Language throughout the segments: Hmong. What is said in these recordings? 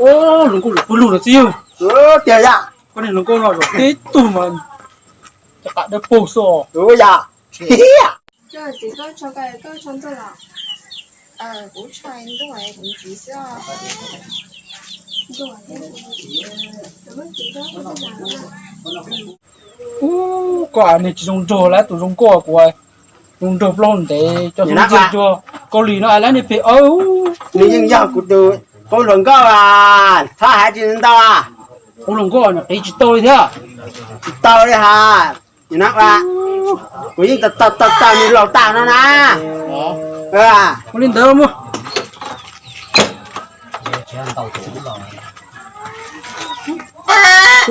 Hluas nkauj zaum pawg lug no txiv yawg. Tiag yam. Koj niag hluas nkauj no zaum tib tug mas cov qab dawb paug xwb os. Yam. Ub, koj niag tsis zoo nraug lawm, tus zoo nkauj kuv zoo nraug plaub ntev coj tus ntxiag cuag Kaus Lim no lawm niag phem. Nws yeej yog kuv tus pab hluas nkauj, txhob hais tsis ntau. Pab hluas nkauj nws qiv tsis tau li thiab. Tsis tau li hos. Kuv yeej tau tau nws laus tas no na. Ua li ntawd mus.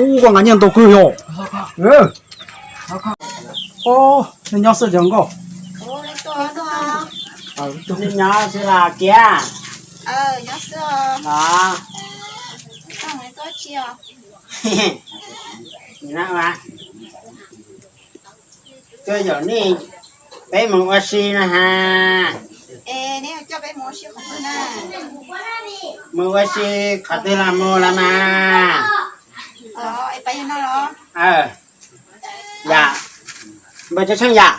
Ub, koj nqa nyiaj ntau kawg yog. Nyob xwb cov nkauj. Nyob xwb kiag. Tuaj yaum nej, peb mus ua si no ha. Mus ua si qhov twg los mus los mas. Yam, npawg Tsob Tsheej yam.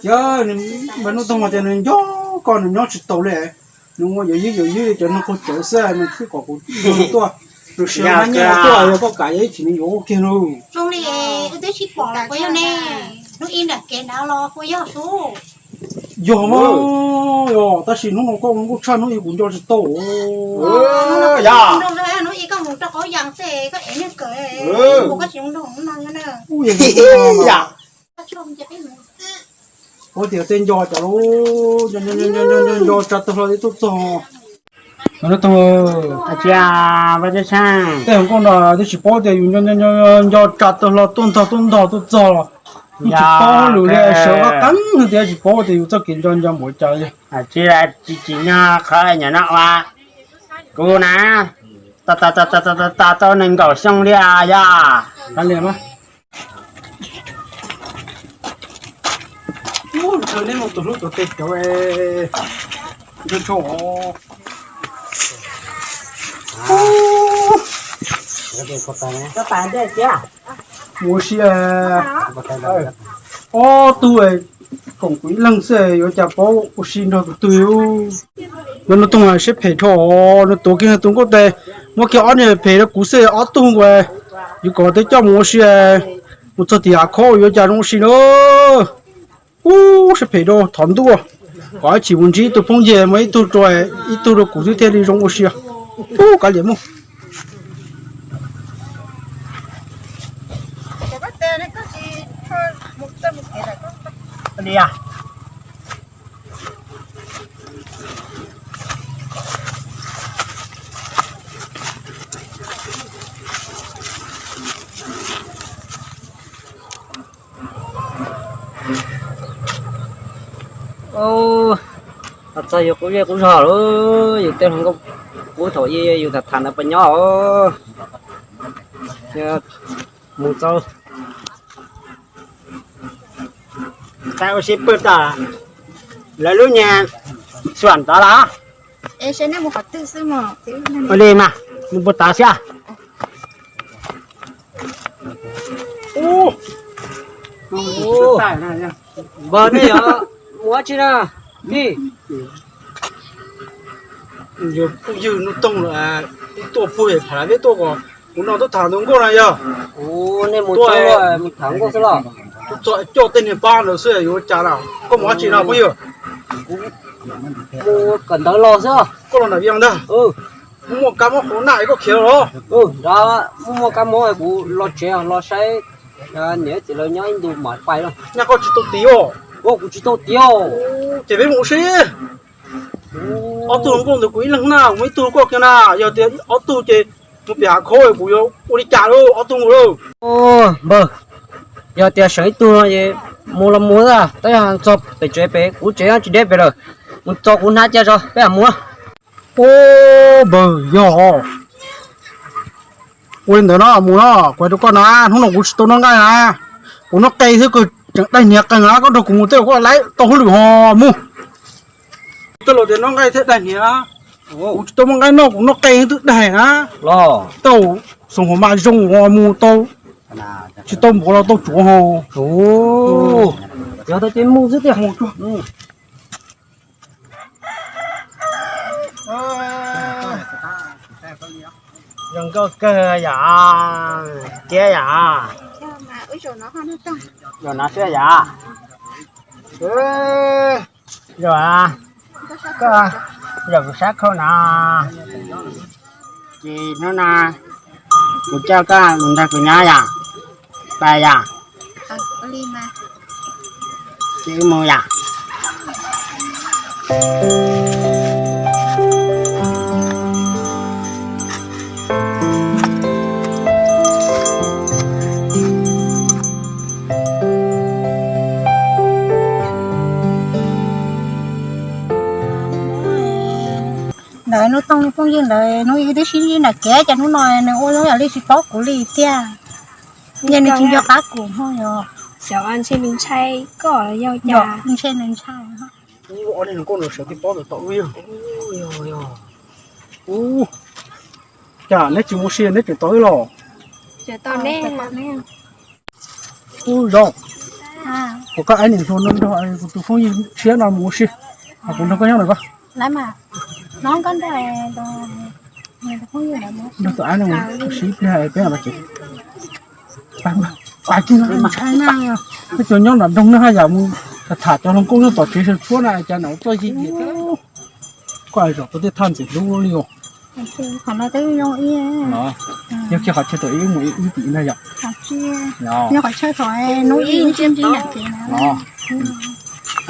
Yog npawg Nuj Toog tias nws nco koj nws nyob tsis tau li. Nws ua yawm yij yawm yij cov neeg qaug cawv xwb nws thiaj kom kuv tuaj. Nws siab nyob tuaj yog koj kam yog ib chim nws yuav ua kiag lauj. Zoo li wb twb sib pom los puas yog ne? Hnub ib nram kev nrad los puas yog sub? Yog mas, yog tab sis hnub no koj ua nkauj tshaj hnub ib kuv nco tsis tau. Hnub ib koj mus rau qaub yas xwb koj ev neeg kawm, koj tsis zoo nraug no. Ub, yog tias tej nco cas los nco tsa tawg hlo twb tuaj txog. Tej hluas nkauj no twb tsis paub tias yus nco tsa tawg hlo tuaj ntog tuaj ntog tuaj txog los, tsis paub lus li, sawv qab qeeb tias tsis paub tias yus txoj kev nco nco npaum cas li. Tsis, tsis nyog qhov nyuam no ua kuv na, tas tau nees nkaum xyoo li yog. Nej mus tus hlub tus tes cov ntsho. Mus ua si, ob tug koom kuv ib leeg xwb yuav cas paub ua si nrog tus twg. Nws, nws tus siab phem dhau, nws tuav kiag tus nkauj tes, muab kiag ob niag phem rau kuv xwb ob tug nkaus. Yus kom twb coj mus ua si, mus txog tim hav khob yuav cas zoo ua si na. Ub, siab phem dhau, thov ntuj kom ib chim mus ntsib ib tug phooj ywg muaj ib tug rau, ib tug rau kuv xwb thiaj li zoo ua si. Ub, kav liam mus. Txog yus qub zej qub zog lawm, yus tej hluas nkauj qub thaum ub yus tham tham ntawd puas nyob os. Mus txog, txav ua si pw tom lawv lub nyuag xuam tod los. Ua li mas, mus puag tod xwb. Npawg, nej yuav mus dab tsi na? Yog phooj ywg Nuj Toog lawm, twb tuaj puag pem peb tuaj kom kuv no tuaj tham tus nkauj no yog. Nej mus tham nkauj xwb los? Tuaj txog coj tej niag pab ntawd xwb yuav ua cas na? Koj mus dab tsi no phooj ywg? Mus kawm ntawv los xwb. Koj los nram Vias ntag. Muaj muaj kab mob qhov naj es koj khiav los? Muaj muaj kab mob kuv los tsev los saib niam txiv lawv nyob ib ntus mam pais los. Nyaj koj tsis tau tiav os? Kuv tsis tau tiav. Ces peb mus ua si. Ob tug hluas nkauj ntawd kuv ib leeg na, kuv muaj ib tug koj kiag na, yog tias ob tug ces mus pem hav khob kuv yuav ua li cas lauj ob tug nkaus lauj. Npawg, yog tias seem ib tug no es mus los mus, tab yog txog pem tsev pem kuv tsev tsis deb pem lawm, mus txog kuv hnav cia tso peb mam mus. Npawg, yog ua li ntawd no mus no, kuv hais rau koj na, hnub no kuv tsis tau noj nqaij na, kuv noj qe thiab kuv tseem daig hniav qeeg na, koj nrog kuv mus tej zaum koj laib tau hauj lwm ho mus. Tej laus tias noj nqaij thiab daig hniav, Kuv tsis tau muaj nqaij noj, kuv noj qe twb daig na. Los tau, xoom hauv mas zoo mus tau, tsis tau npuav los tau tsuav hau. Yog tau ces mus xwb tiag. Zoo nkauj kawg yom, kiab yom. Zaum no xwb yom. Zaum, zaum kuv sab khau no, ces hnub no kuv coj koj mus nrog kuv nyob yom, pais yom. Ces wb mus yom. Ntawd Nuj Tooj phooj ywg ntawd hnub ib twb sib ntsib nram kev, cas hnub no nws ua zoo yam li tsis paub kuv li tiag. Ntshe nws tsis nco qab kuv ho yog. Xyov ntshe nws ntshai koj los yog cas. Ntshe nws ntshai. Ub, ob niag hluas nkauj no sawv twb paub tau tom wb yog. Ub, cas neb tsis mus ua si neb tseem tos wb los? Ub, Zoo, kuv koj aib niam hluas no nrog kuv tus phooj yw tshiab no mus ua si, kuv nrog koj nyob ntawm ko. Nrog tus aib no mus ua si ib pliag peb mam los tsev. Peb cov nyob nram nroog no haj yam mus tham cov hluas nkauj nyob tom tsev sawv tshuab na, cas nam txoj yig diam thiab. Koj zaum tau tej thaj ntxim hlub li os. Yog kiag qhov chaw tom ib mus ib tim na yom.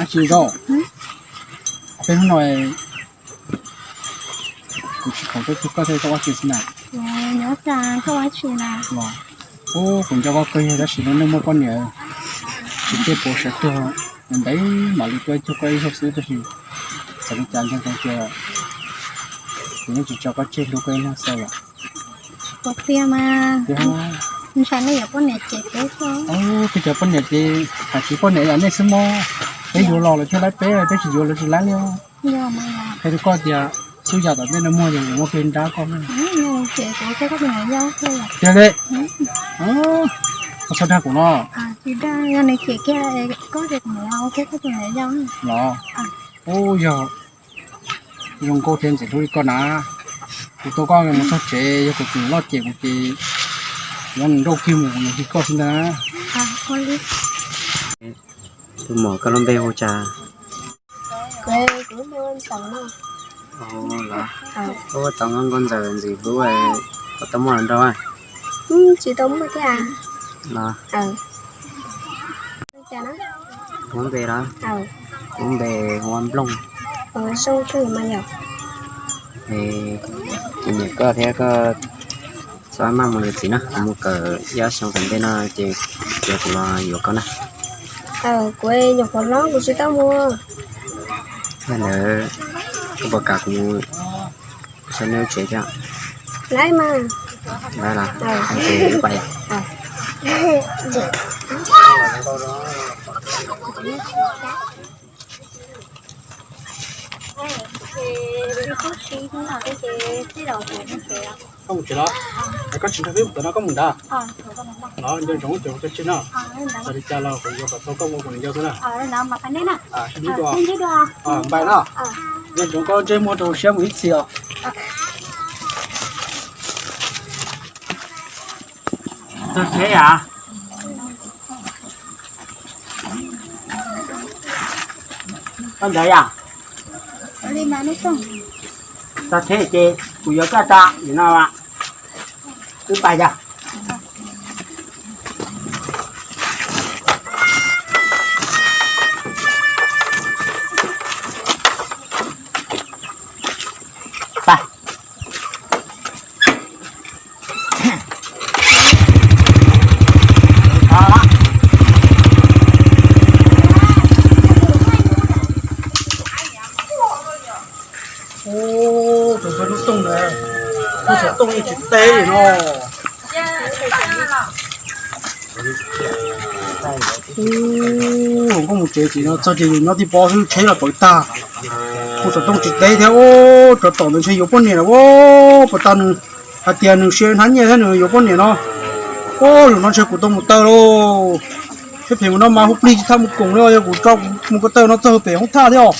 Ab tsi Zoo, peb hnub no kuv tsis khoom tuaj cuag koj thiaj tau ua tsi xwb na. Ub, kuv nco koj kawg yog tab sis lub neej muaj poj niam, tsis tej puas sawv tuag, ntev mam li tuaj cuag koj ib zaug xwb tab sis txawm li cas ntseeg tias kuv yeej tsis tso koj tseg hlub koj ib leeg xwb lawm. Tiag mas, ntshai nej yuav poj niam ces peb, peb cov poj niam ces hais tsis poj niam yam nej xwb mog, peb yuav los lawv thiaj laib peb, peb tsis yuav lawv tsis laib li. Qhia rau koj tias xub yam tom ntej no muag ces kuv muab kiag nrab koj. Tiag li, koj txhob dag kuv no. Los, ub, yog zoo nkauj thiab ntxim hlub li koj na, kuv tau koj mus txog tsev, yog kuv tseem loj ces kuv ces yuav nrauj kiag mus kuv yuav nrog koj xwb ntag. Tus muam, koj lub npe hu cas? Ua tau nkauj ntxawm ntxim hlub, puas tau muaj hluas nraug? Tsis tau muaj thiab. Los, kuv npe los? Kuv npe hu ua Nplooj. Ces niam koj thiab koj txhob maj mus yuav txiv na, kuv mus kawm ib ob xyoo tom ntej no ces kuv los yuav koj na. Kuv nyuam qhuav hlob kuv tsis tau mus. Yog ntawd koj puas kam kuv saib neb lub tsev thiab? Lawv mas. Lawv los? Ces wb pais. Koj mus tsev los? Koj tsis nrog peb mus tom no, koj mus nrad. Los nco ntsoov ua cov koj tseg no. Txawm li cas los kuv yuav kom tau koj ua kuv niam yau xwb na. Sib ntsib dua. Npais no. Nco ntsoov koj ntsej muag rau siab mus ib txhis os. Txog tsev yom? Koj ntawd yom? Txog tsev ces kuv yuav koj tso, nim no wb pais yom. Tus ntxhua lub tooj na, lub xov tooj yeej tsis teb li no. Hluas nkauj mus tsev txiv no txog ces yus nyob tib pob xwb, tsheb los pawv tag. Kuv xov tooj tsis teb thiab, tsov tom ntawd ntshe yuav poj niam lawm. Puas tas nws hais tias nws siab hnab nyiaj thiab nws yuav poj niam no. Lwm no ntshe kuv tau mus taw lauj. Siab phem mus no mas hu plig tsis txhob mus koom li, yog kuv tso kuv mus ko taw no txog pem hoob thaj thiab os.